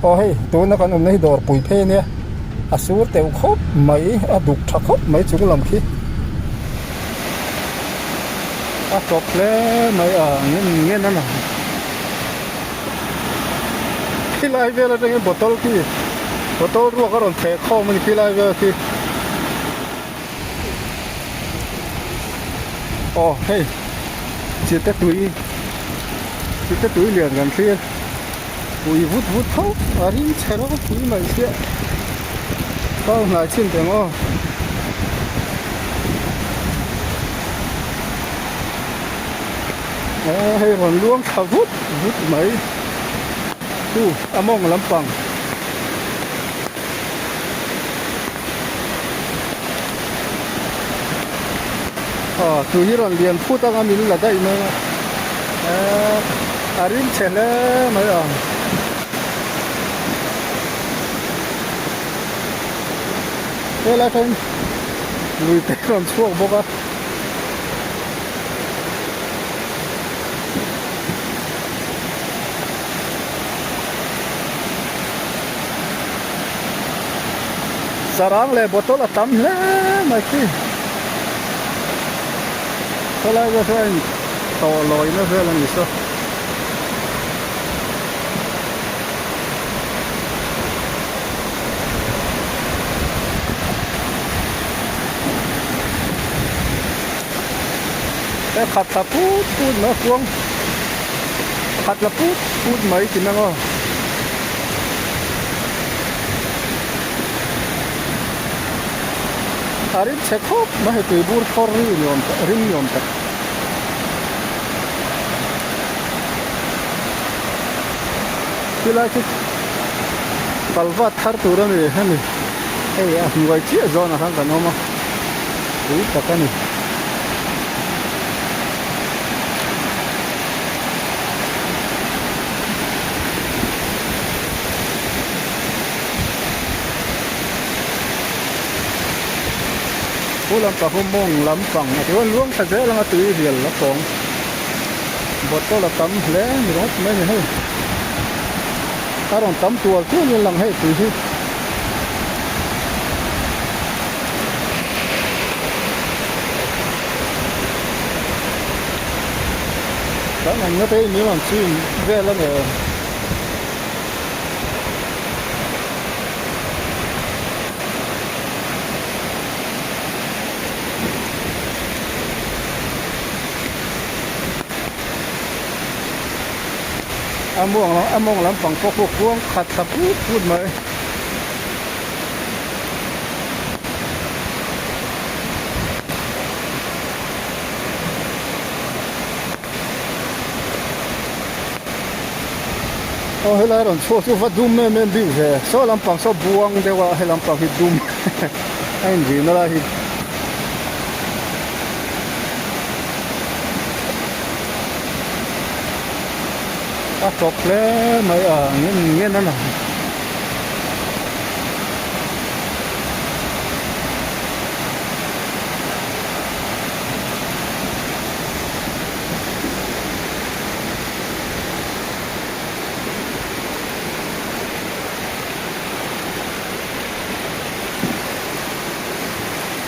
Aw hei tuna kan awmna hi dawr pui phei ania a sur teuh khawp mai a duk tha khawp mai chung lam khi a tawp hle mai a ngen ngen a lang khilai vel atangin bottle khi bottle ruak a rawn theh khawm a ni khilai vel khi. Aw hei chite tui chite tui lian kan thlir ui vut vut tho a ring chhe ropui mai chiah kal hnai chin teh ang aw. Aw hei rawn luang thla vut vut mai chu a mawng lampang. Aw tui hi rawn lian phut anga min la daih mai a eee a rim chhe hle mai ang helai hian lui te rawn chhuak bawk a. Sarang leh bottle a tam hle mai khi khawlai vel hian tawh lawina vel a ni saw. He khat thla put put mai a kuang khat la put put mai ti mang aw. A rim chhe khawp mai hei tui bur thawr ri ni awm tak rim ni awm tak. Khilai khi kalvat thar tur a ni hemi hei a hnuai chiah zawnah khan kan awm a pui tak a ni. Pu lampang hi mawng lampang a ti a luang thla zel anga tui rial a kawng bottle a tam hle ni ringawt mai a ni hei a rawn tam tual tual in a lang hei tui hi. Kan awmna te hi min rawn chim vel a ni. A mawng lam a mawng lampang pawh khu khuang khat thla put put mai. Aw helai rawn chhuak chu va dum em em bik ve saw lampang saw buang deuh a he lampang hi dum a inrihna lai hi a tawp hle mai a ngen ngen a lang.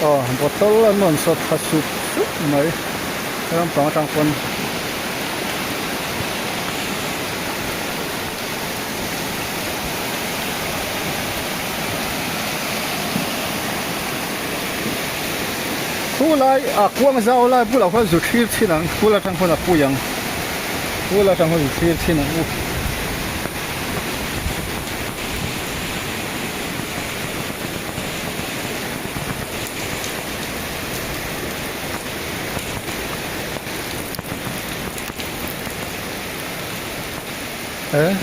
Aw bottle an rawn sawt thla sup sup mai lampang atang pawn. Khu lai a kuang zau lai bulah khuan zu thlir thin ang khu atang khuan a pui ang khu atang khuan zu thlir thin ang u. Eh.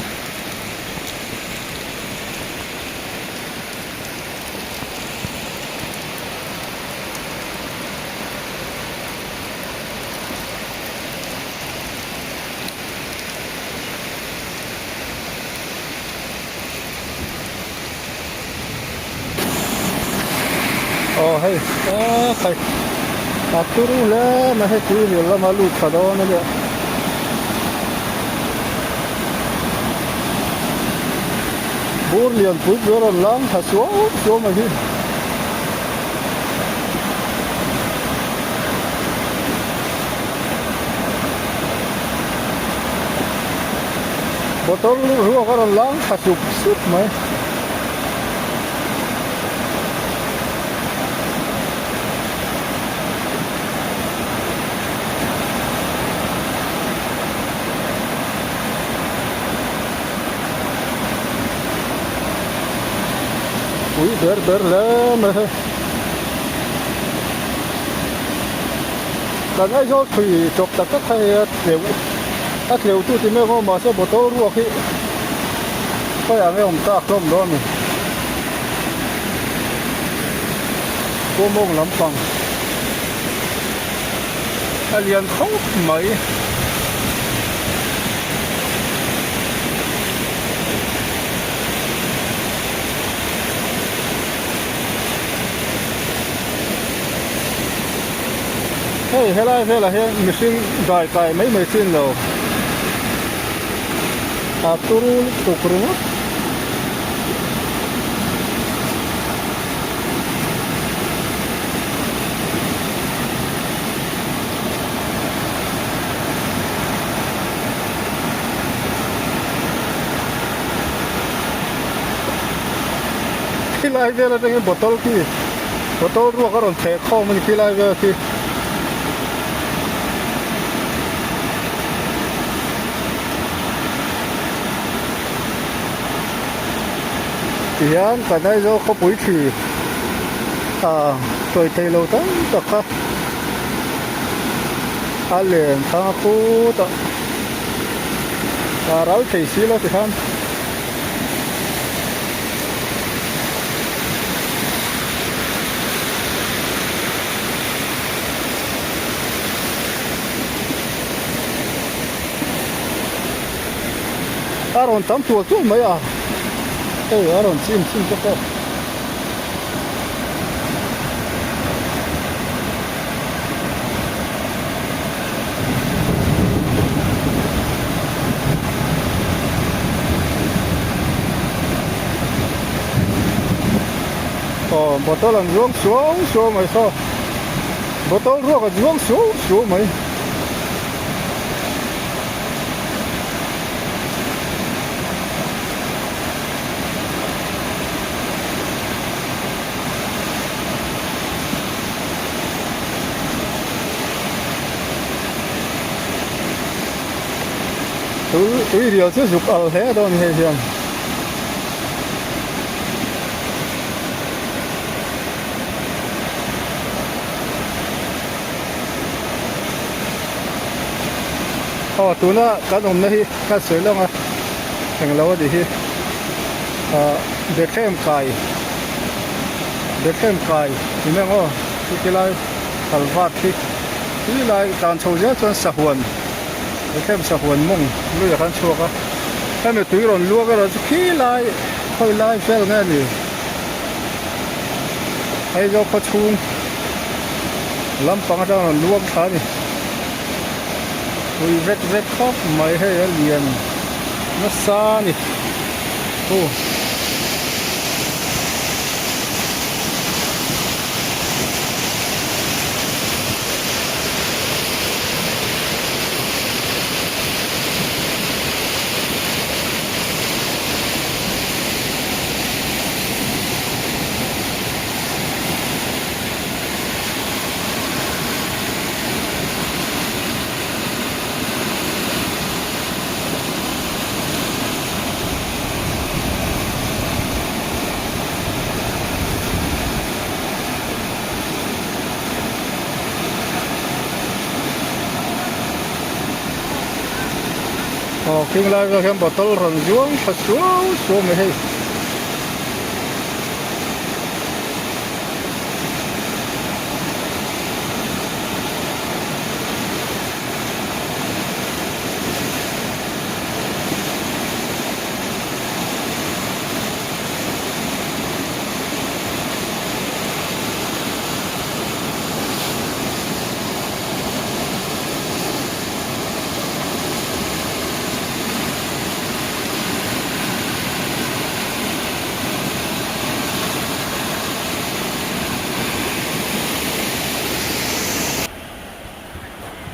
Aw hei a khai a turu hle mai hei tui rial lama lut tha dawn a nia. Bur lian pui pui a rawn lang thla suau suau mai hi. Motor ruak a rawn lang thla sup sup mai. Pui ber ber hle mai hei. Kan Aizawl thui chawp tak tak kha hei a tleuh a tleuh tu ti mek aw mahse bottle ruak hi khawiah nge awm tak hlawm dawn a ni. Pawmawng lampang a lian khawp mai. Hei helai velah hian mihring dai kai mai mai chin lo a turu lutuk ringawt. Khilai vel atangin bottle khi bottle ruak a rawn theh khawm a ni khilai vel khi. Tihian kan Aizawl khawpui thli ah sawi theih lo tam tak kha a len thang a phut a a ral thei si lo tikhan. A rawn tam tual tual mai a hei a rawn chim chim te pawh. Aw bottle an zuang suau suau mai saw bottle ruak an zuang suau suau mai. Tui rial chu zuk al hle dawn hei hian. Aw tuna kan awmna hi ka sawi lawng a englo a nih hi ah Bethlehem kai Bethlehem kai ti mai ang aw chuti lai kalvat hi tui lai tan chho zel chuan sahuan Bethlehem sahuan mawng luiah khan chhuak a hemi tui rawn luak erawh chu khi lai khawi lai vel nge a ni Aizawl khaw chhung lampang atang rawn luak thla a ni. Pui vek vek khawp mai hei a lian nasa a ni hu. Aw khing lai vel hian bottle rawn zuang thla suau suau mai hei.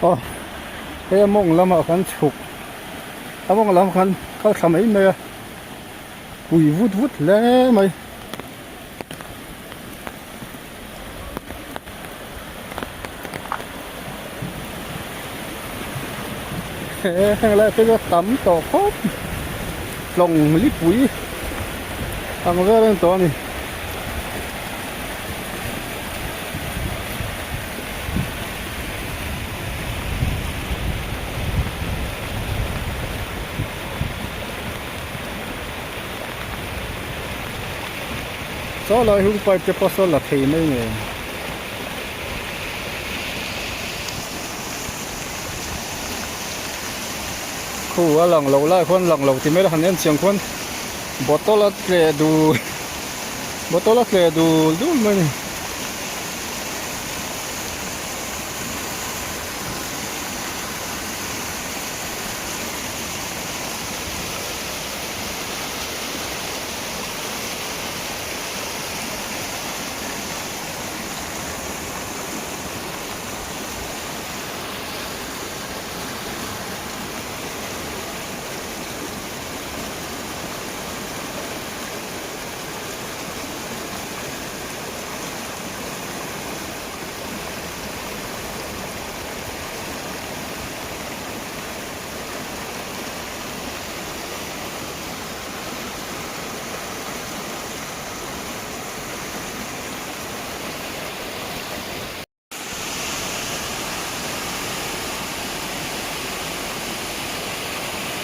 Aw hei a mawng lamah khan chhuk a mawng lam khan kal thla mai mai a pui vut vut hle mai. Heng lai te chu a tam tawh khawp tlawng lipui ang vel a ni tawh a ni. Saw lai hung pipe te pawh saw la thei mai nge. Khu a lang lo lai khuan lang lo ti mai la han en chiang khuan bottle a tleh dul bottle a tleh dul dul mai a ni.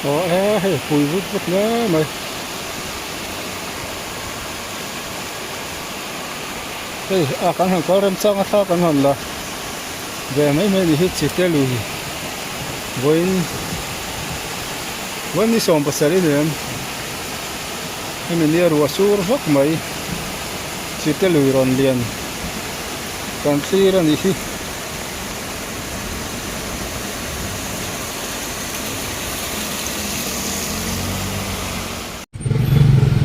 Aw e hei pui vut vut hle mai hei a kan han kal remchang a thla kan han la ve mai mai a ni hi chite lui vawiin vawiin ni 17 a ni em. Hemi nia ruah sur vak mai chite lui rawn lian kan thlir a nih hi.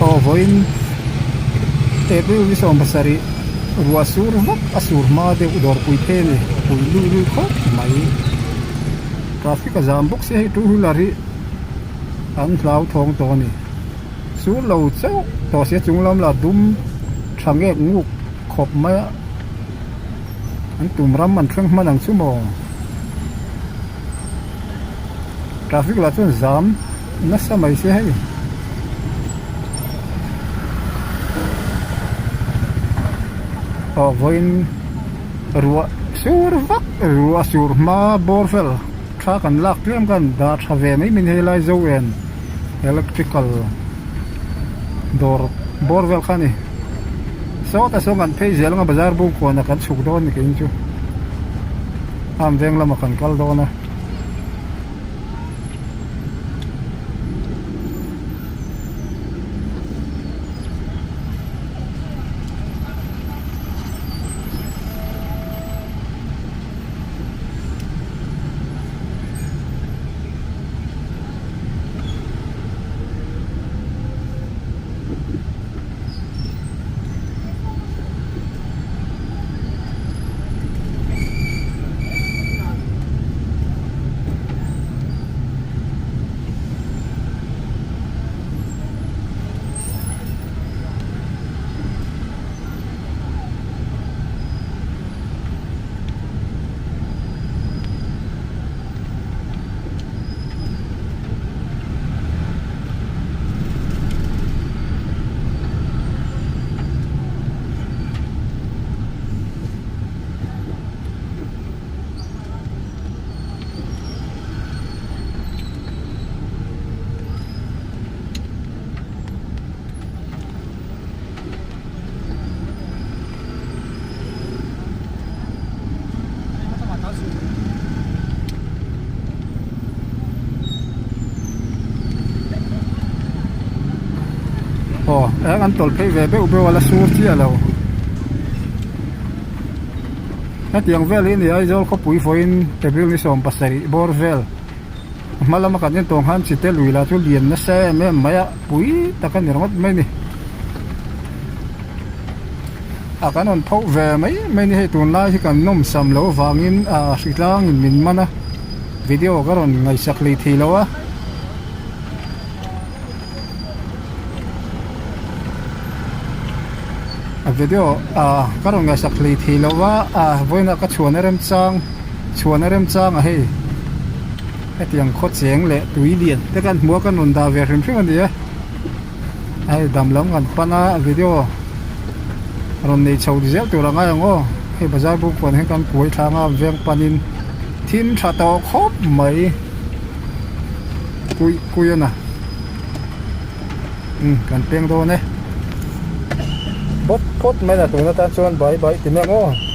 Aw vawiin April ni 17 ruah sur vak a sur hma deuh dawrpui phei a ni pui lui lui khawp mai traffic a zam bawk sia hei two wheeler hi an hlauthawng tawh a ni. Sur lo chauh tawh sia chung lam lah dum tha ngek nguk khawp mai a an tum ram an thleng hman ang chu maw traffic lah chuan zam nasa mai se hei aw vawiin ruah sur vak ruah sur hma bawr vel Thla kan lak tlem khan dah tha ve mai min helai zo en electrical dawr bawr vel kha a ni sawtah sawn kan phei zel anga bazar bung kawnah kan chhuk dawn a ni keiin chu am veng lamah kan kal dawn a. Aw eng an tawlh phei ve beuh beuh a la sur chiah lo hetiang vel hi a ni Aizawl khawpui vawiin April ni 17 bawr vel hma lama kan en tawng khan chite lui lah chu lian nasa em em mai a pui tak a ni ringawt mai a ni. A kan rawn phoh ve mai mai a ni hei tunlai hi kan nawmsam loh avangin ah hri tlangin min man a. Video ka rawn ngaihsak hlei thei lo a. A video ah ka rawn ngaihsak hlei thei lo a ah vawiinah ka chhuan a remchang chhuan a remchang a hei hetiang khaw cheng leh tui lian te kan hmu a kan rawn dah ve hrim hrim a ni e hei dam lam kan pan a video rawn nei chho zel tur a ngai ang aw hei bazar buk puan hian kan kuai thlang a veng panin thim tha tawh khawp mai. Kui kui a na umm kan peng dawn e bawt phawt mai a tun atan chuan bai bai ti mek aw.